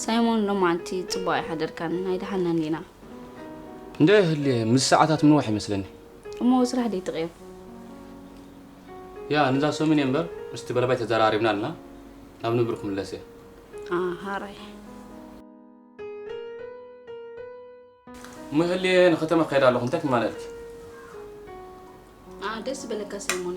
ሳይሞን፣ ሎማዓንቲ ጽቡቕ ኣይሓደርካን። ናይ ደሓን ኢና። እንደ ህልየ ምስ ሰዓታት ምንዋሕ ይመስለኒ። እሞ ስራሕ ደይ ትቕየር። ያ ንዛ ሶሚን እየ እምበር ምስቲ በለባይ ተዘራሪብና ኣለና። ናብ ንብሩ ክምለስ እየ። ኣሃራይ። እሞ ህልየ ንከተማ ክኸይድ ኣለኹ። እንታይ ክማለልኪ? ደስ ዝበለካ ሳይሞን።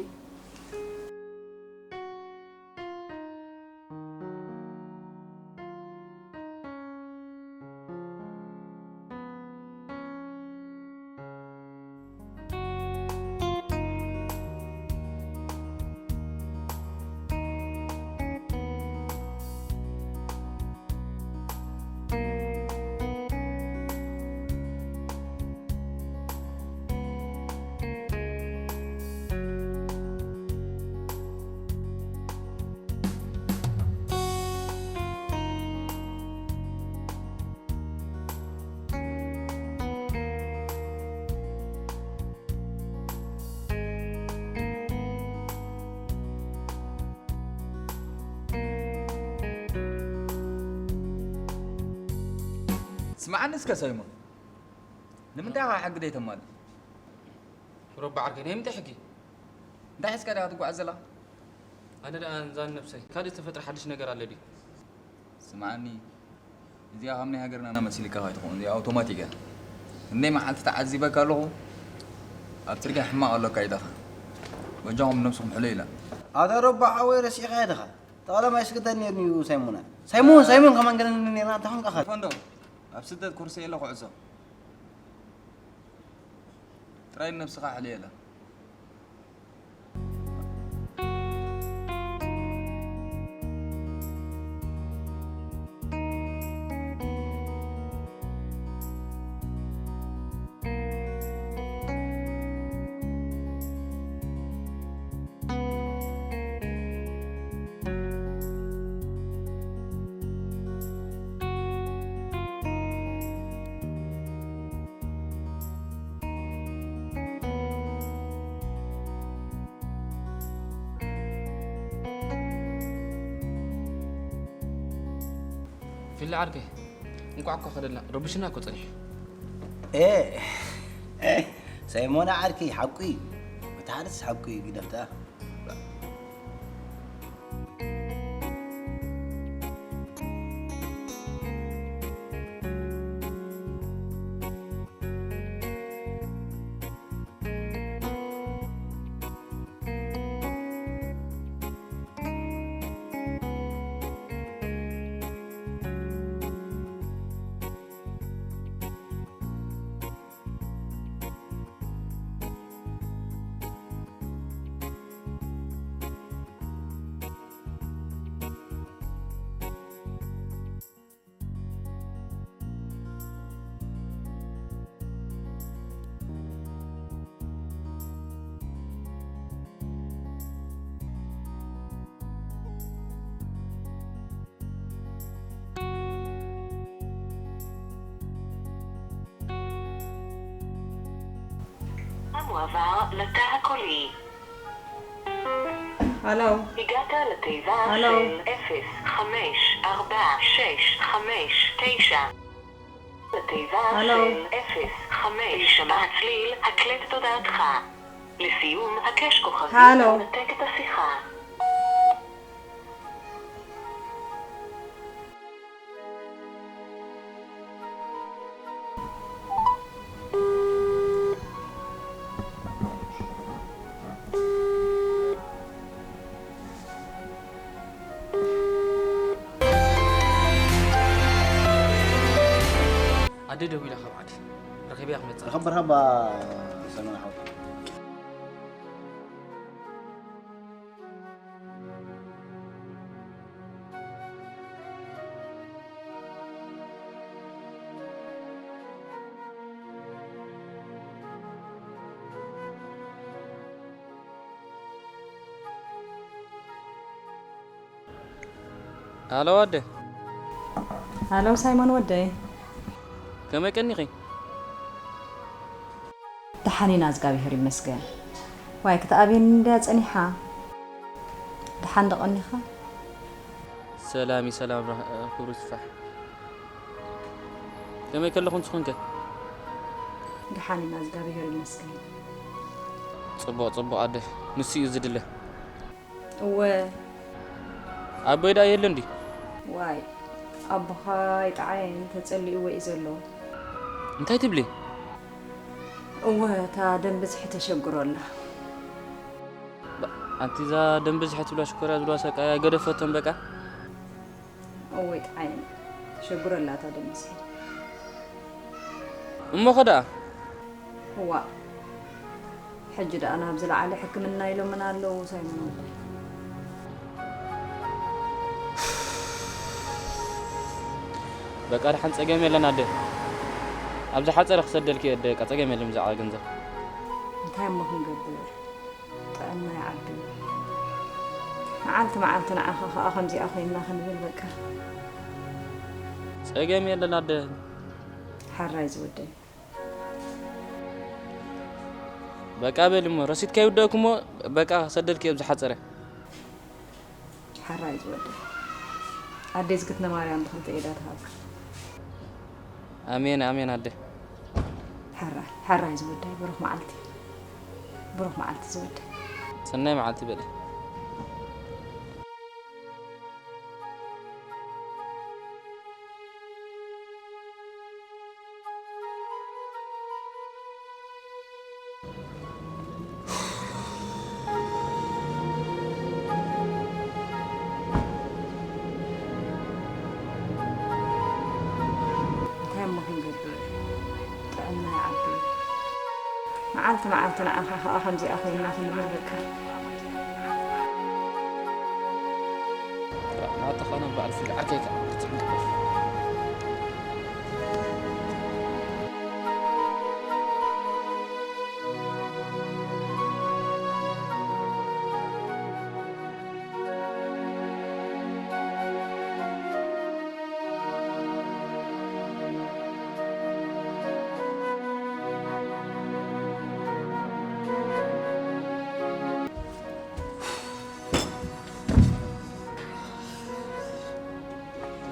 ስምዓኒ እስከ ሳይሞን፣ ንምንታይ ኢኻ ሕጊ ዘይተማልእ? ሮባ ዓርከይ፣ ናይ ምንታይ ሕጊ? እንታይ ሒዝካ ዲኻ ትጓዓዝ ዘላ? ኣነ ደኣ እንዛን ነብሰይ ካልእ ዝተፈጥረ ሓድሽ ነገር ኣሎ ድዩ? ስምዓኒ፣ እዚኣ ካብ ናይ ሃገርና መሲልካ ከይትኸውን፣ እዚኣ ኣውቶማቲክ እያ። ክንደይ መዓልቲ ተዓዚበካ ኣለኹ፣ ኣብ ጽርግያ ሕማቕ ኣለካ ኢልኻ። በጃኹም ነብስኹም ሕለዩላ። ኣታ ሮባ ሓወይ ረሲዕካያ ዲኻ? ጠቕላማ ይስግደድ ነይሩ እዩ ሳይሞና። ሳይሞን፣ ሳይሞን ከማን ገለኒ ነይርና፣ እንታይ ኾንካ ኸ? ፈንዶ፣ ኣብ ስደት ኩርሲ የለ ኩዕሶ። ጥራይ ነብስኻ ሕለየላ። ፊሊ ዓርከይ፣ እንቋዕ እኮ ከደልና፣ ረቢሹና እኮ ጸኒሑ። ኤ፣ ኤ፣ ሳይሞና ዓርከይ፣ ሓቁ እዩ። እቲ ሓደስ ሓቁ እዩ፣ ግደፍታ። המועבר לתא הקולי. Hello. הגעת לתיבה Hello. של אפס חמש ארבע שש חמש תשע. לתיבה Hello. של אפס חמש. שמע הצליל, הקלט את הודעתך. לסיום, הקש כוכבית Hello. מנתק את השיחה. ኣደ ደዊላ ካብ ዓዲ ረኺበያ ክመጽእ። ርኸብ ርኸባ ሰመና ሓወት። ሃሎ ኣደ። ሃሎ ሳይሞን ወደይ። ከመይ ቀኒኺ? ደሓን ኢና እግዚኣብሔር ይመስገን። ዋይ ክትኣብየኒ እንድያ ጸኒሓ። ደሓን ዶ ቀኒኻ? ሰላም እዩ ሰላም ራ- ክብሩ ይስፋሕ። ከመይ ከለኹም ትኹንከ? ደሓን ኢና እግዚኣብሔር ይመስገን። ጽቡቕ ጽቡቕ ኣደ፣ ንሱ እዩ ዝድለ። እወ። ኣቦይ ደኣ የለን ድዩ? ዋይ ኣቦኻ ይጥዓየን ተጸሊእዎ እዩ ዘሎ። እንታይ ትብሊ? እወ እታ ደም ብዝሒ ተሸግሮ ኣላ። ኣንቲ እዛ ደም ብዝሒ ትብላ ሽኮርያ ዝብላ ሰቃያ ገደፈቶም በቃ። እወ ይጥዓየን ተሸግሮ ኣላ እታ ደም ብዝሒ። እሞ ኸ ደኣ? እዋ ሕጂ ደኣ ናብ ዝለዓለ ሕክምና ኢሎምና ኣለዉ ሳይሞን ኣቦይ። በቃ ደሓን ጸገም የለን ኣደ። ኣብ ዝሓጸረ ክሰደልኪ እየ ኣደ፣ በቃ ጸገም የለን ብዛዕባ ገንዘብ። እንታይ እሞ ክንገብር? ጥዕና ይዓቢ። መዓልቲ መዓልቲ ንዓኻ ከኣ ከምዚኣ ኮይና ክንብል በቃ። ጸገም የለን ኣደ። ሓራይ ዝወደይ። በቃ በሊ እሞ ረሲትካ ይውደእኩ እሞ በቃ ክሰደልኪ እየ ኣብ ዝሓጸረ። ሓራይ ዝወደይ። ኣደይ ዝግትነ ማርያም ብክልተ ኢዳ ትሃብካ። ኣሜን ኣሜን ኣደ። ሓራይ ሓራይ ዝወደይ ብሩኽ መዓልቲ። ብሩኽ መዓልቲ ዝወደይ። ሰናይ መዓልቲ በሊ። እንታይ እሞ ክንገብር? ጥዕና ይዓቢ። መዓልቲ መዓልቲ ንዓኻ ከኣ ከምዚኣ ኮይና ክንብል በቃ። ናተኾነ በዓል ፍልዓከይ ከኣ ክትዕንቅፍ።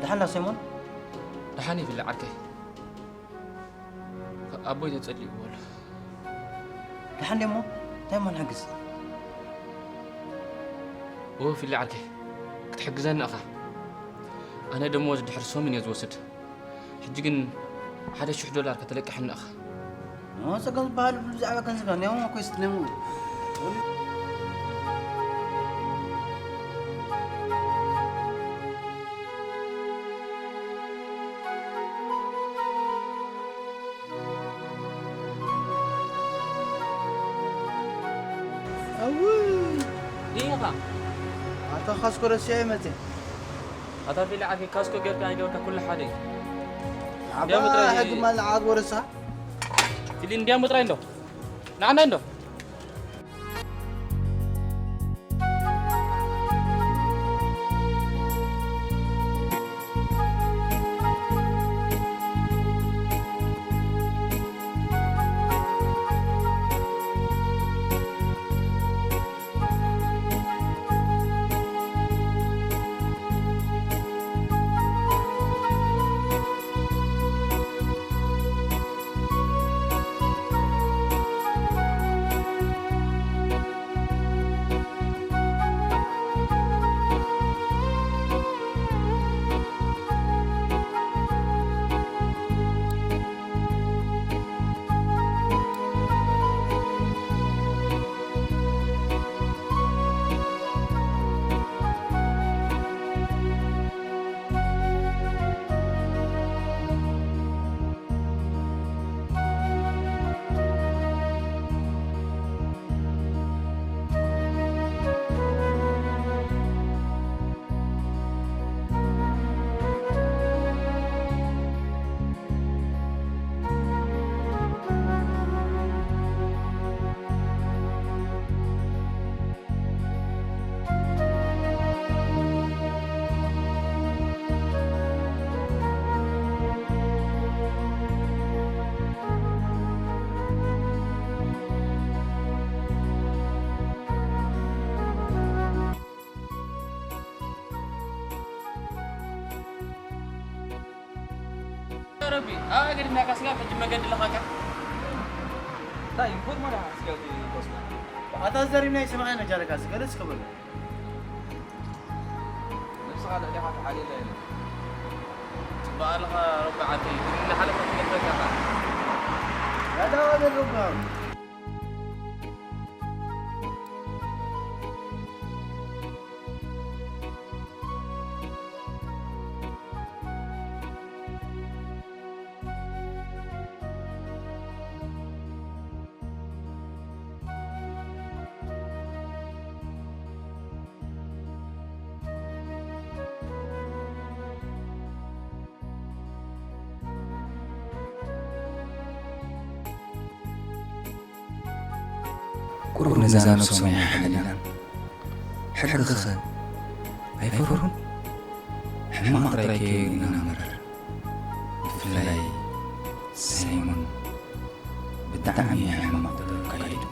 ደሓን ዶ ሰይሞን? ደሓን ይብል ዓርከይ። ኣቦይ ተጸሊእዎ ኣሎ። ደሓን ደሞ? እንታይ እሞ ንሕግዝ? እወ ፊሊ ዓርከይ፣ ክትሕግዘኒ ኢኻ። ኣነ ደሞዝ ድሕሪ ሰሙን እየ ዝወስድ። ሕጂ ግን ሓደ ሽሕ ዶላር ከተለቅሐኒ ኢኻ። ጸገም ዝበሃል ብዛዕባ ገንዘብ ኒያሞ እኮ ይስትለሙ። ዲኻ? ኣታ ካስኮ ረሲዐ መጽእ። ኣታ ፊሊ ዓርከይ ካስኮ ጌርካ ኣይገበርካ ኩሉ ሓደ እዩ። ዓባ ሕጊ ማል ዓድ ወረሳ። ፊሊ እንዲያ ምጥራይ እንዶ ንዓና እንዶ ረቢ ኣብ እግርና ካስጋ ሕጂ መገዲ ለኻካ እንታይ ኢንፎርማ ደሓ ስጋቲ ኮስና ኣታ ዘሪብና ይሰማዕና ጃለካ ስገለስ ከበሉ ነብስኻ ልዕሊኻ ተሓልየላ የለን። ጽባቐ ኣለኻ ረቢ ዓደይ፣ ግን እናሓለፈ ክነግረካ ኸኣ። ያዳ ወደ ሩባም። ቁሩብ ነዛ ነብሶም ኣይሓልላን። ሕጊኸ ኣይፈርሁን? ሕማቕ ጥራይ ከየርእዩና እምበር። ብፍላይ ሳይሞን ብጣዕሚ እዩ ሕማቕ ጥበብ ኣካይዱ።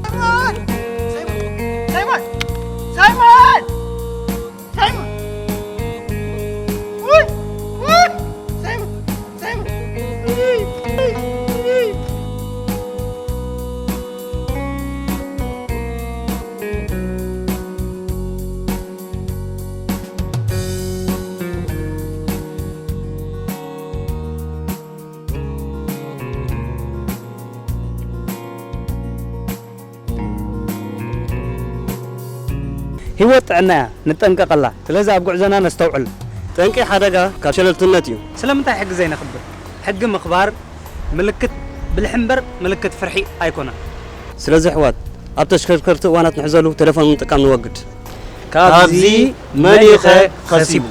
ሳይሞን! ሳይሞን! ሳይሞን! ሳይሞን! ውይ! ውይ! ሳይሞን! ሳይሞን! ውይ! ውይ! ውይ! ህይወት ጥዕና እያ፣ ንጠንቀቐላ። ስለዚ ኣብ ጉዕዞና ነስተውዕል። ጠንቂ ሓደጋ ካብ ሸለልትነት እዩ። ስለምንታይ ሕጊ ዘይነኽብር? ሕጊ ምኽባር ምልክት ብልሒ እምበር ምልክት ፍርሒ ኣይኮነን። ስለዚ ኣሕዋት፣ ኣብ ተሽከርከርቲ እዋናት ንሕዘሉ፣ ቴሌፎን ምጥቃም ንወግድ። ካብዚ መን እዩ ኸ ኸሲቡ?